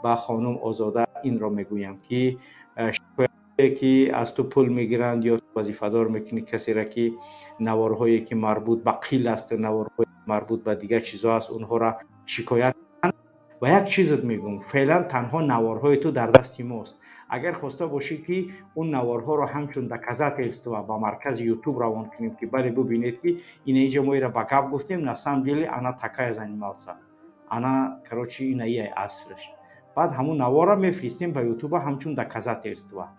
Ба хонум Озода инро мегӯям, ки шикояте, ки аз ту пул мегиранд ё вазифадор мекунӣ касеро, ки наворҳое, ки марбут ба қил аст, наворҳои марбут ба дигар чизҳо аст, онҳоро шикоят. Ва як чизат мегӯм: феълан танҳо наворҳои ту дар дасти мост. Агар хоста бошӣ, ки он наворҳоро ҳамчун доказательство ба маркази Ютуб равон кунем, ки бале, бубинед, ки ина иҷа мо ира ба гап гуфтем, на самом деле она такая занимался, она, короче, ина ия аслш. Баъд ҳамун наворро мефиристем ба Ютуба ҳамчун доказательство.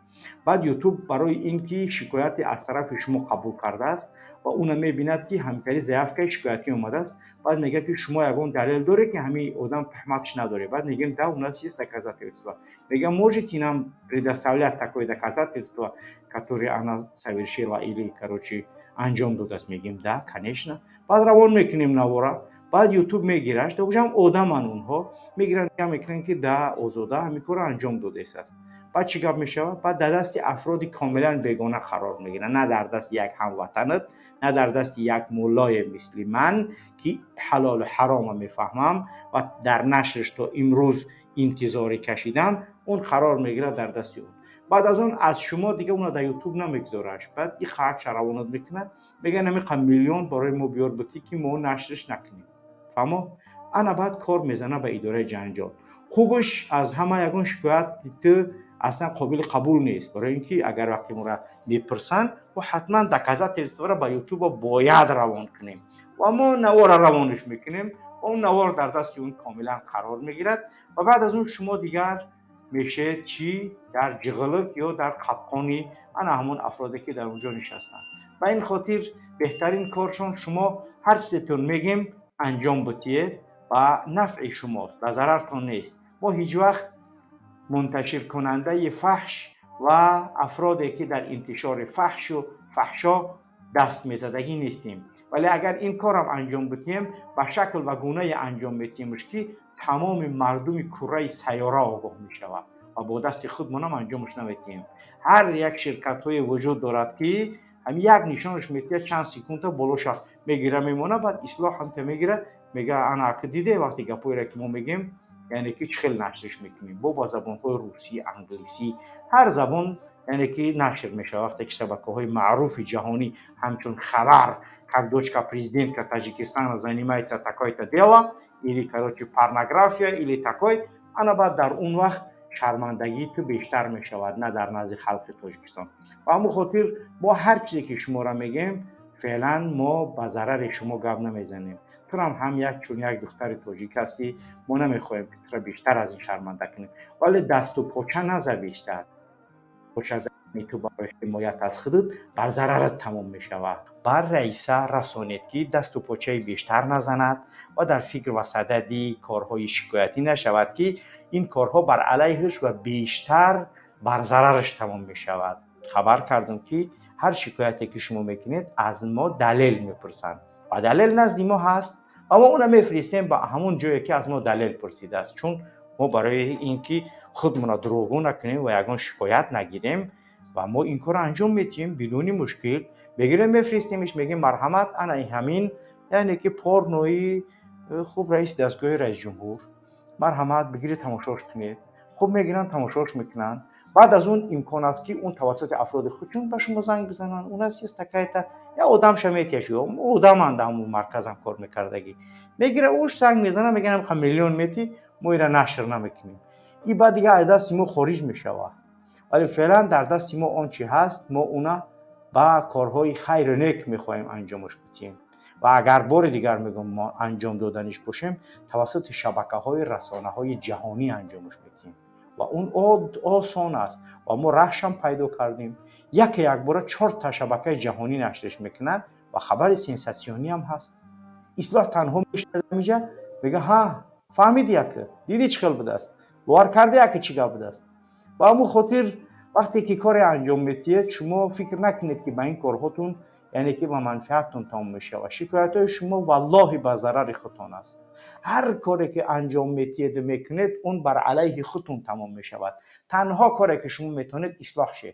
Баъд Ютуб барои ин ки шикояте аз тарафи шумо қабул кардааст ва уна мебинад, ки ҳамкори заявкаи шикоятӣ омадааст, баъд мегӯяд, ки шумо ягон далел доред, ки ҳамин одам туҳматш надоред? Баъд мегӯем: да, у нас есть доказательства. Мегӯям: можете нам предоставлять такое доказательство, которое она совершила или, короче, анҷом додааст? Мегӯем: да, конечно. Баъд равон мекунем навора. Баъд Ютуб мегираш, даужам одаман, онҳо мегиранд, мекунанд, ки да, Озода ҳамин корро анҷом додааст. Баъд чӣ гап мешавад? Баъд дар дасти афроди комилан бегона қарор мегиранд, на дар дасти як ҳамватанат, на дар дасти як муллое мисли ман, ки ҳалолу ҳарома мефаҳмам ва дар нашрш то имрӯз интизорӣ кашидам. Он қарор мегирад дар дасти ӯ. Баъд аз он аз шумо дига уна дар Ютуб намегузораш. Баъд и хаакша равонат мекунад, мегӯяд: намиқа миллион барои мо биёр бутӣ, ки мо нашрш накунем. Фаҳмо? Ана баъд кор мезана ба идораи ҷанҷол. Хубаш, аз ҳама ягон шикояти ту аслан қобили қабул нест, барои ин ки агар вақте моро мепурсанд, мо ҳатман доказательстворо ба Ютуба бояд равон кунем ва мо навора равониш мекунем ва он навор дар дасти он комилан қарор мегирад. Ва баъд аз он шумо дигар мешавед чӣ? Дар ҷиғилик ё дар қапқони ана ҳамон афроде, ки дар он ҷо нишастанд. Ба ин хотир беҳтарин коршон, шумо ҳар чизетон мегем, анҷом бутиед, ба нафъи шумост, ба зарартон нест. Мо ҳеҷ вақт мунташиркунандаи фаҳш ва афроде, ки дар интишори фаҳшу фаҳшо даст мезадагӣ нестем, вале агар ин корам анҷом битиҳем, ба шакл ва гунае анҷом метиҳемш, ки тамоми мардуми курраи сайёра огоҳ мешавад ва бо дасти худмонам анҷомаш наметиҳем. Ҳар як ширкатҳое вуҷуд дорад, ки ҳами як нишонаш метиҳад, чанд секунда болоша мегира, мемона. Баъд ислоҳ ҳамта мегира, мега: ана ака, диде, вақте гапҳоеро, ки мо мегем, яъне ки чӣ хел нашрш мекунем, бо забонҳои русӣ, англисӣ, ҳар забон, яъне ки нашр мешавад. Вақте ки шабакаҳои маъруфи ҷаҳонӣ ҳамчун хабар, как дочка президента Таджикистана занимается такой-то дело или, короче, порнография или такой, ана баъд дар он вақт шармандагии ту бештар мешавад, на дар назди халқи Тоҷикистон. Ба ҳамон хотир мо ҳар чизе, ки шуморо мегӯем, феълан мо ба зарари шумо гап намезанем. Турам ҳам як чун як духтари тоҷик ҳастӣ, мо намехоҳем, ки тура бештар аз ин шарманда кунем, вале дасту поча наза бештар. Почазани ту барои ҳимоят аз худат бар зарарат тамом мешавад. Бар раиса расонед, ки дасту почаи бештар назанад ва дар фикр ва садади корҳои шикоятӣ нашавад, ки ин корҳо бар алайҳиш ва бештар бар зарараш тамом мешавад. Хабар кардам, ки ҳар шикояте, ки шумо мекунед, аз мо далел мепурсанд ва далел назди мо ҳаст ва мо онро мефиристем ба ҳамон ҷое, ки аз мо далел пурсидааст, чун мо барои ин ки худмонро дурӯғгӯ накунем ва ягон шикоят нагирем ва мо ин корро анҷом медиҳем бидуни мушкил. Мегирем, мефиристемиш, мегӯем: марҳамат, ана ҳамин, яъне ки порнои хуб раиси дастгоҳи раисҷумҳур, марҳамат, бигиред, тамошош кунед. Хуб, мегиранд, тамошош мекунанд. Баъд аз он имкон аст, ки он тавассути афроди худшон ба шумо занг бизананд. У нас есть такая-то, я одамша метияш, одаманд, ҳамун марказам кор мекардагӣ, мегира, уш занг мезана, мегӯяд: ҳамқа миллион мети, мо ира нашр намекунем. И баъд дига аз дасти мо хориҷ мешавад. Вале феълан дар дасти мо он чи ҳаст, мо уна ба корҳои хайру нек мехоҳем анҷомаш бидиҳем. Ва агар, бори дигар мегӯям, мо анҷом доданиш бошем, тавассути шабакаҳои расонаҳои ҷаҳонӣ анҷомаш медиҳем ва он осон аст. Ва мо раҳшам пайдо кардем, яке якбора чорта шабакаи ҷаҳонӣ нашрш мекунад ва хабари сенсатсионӣ ҳам ҳаст. Ислоҳ танҳо мешинада, мега: ҳа, фаҳмиди, яке дидӣ, чӣ хел будааст, бовар карди, яке чӣ гап будааст? Ба ҳамун хотир вақте ки коре анҷом медиҳед, шумо фикр накунед, ки ба ин корҳотун, яъне ки ба манфиаттон тамом мешавад. Шикоятҳои шумо, валлоҳи, ба зарари худтон аст. Ҳар коре, ки анҷом медиҳеду мекунед, он бар алайҳи худтон тамом мешавад. Танҳо коре, ки шумо метавонед, ислоҳ шед.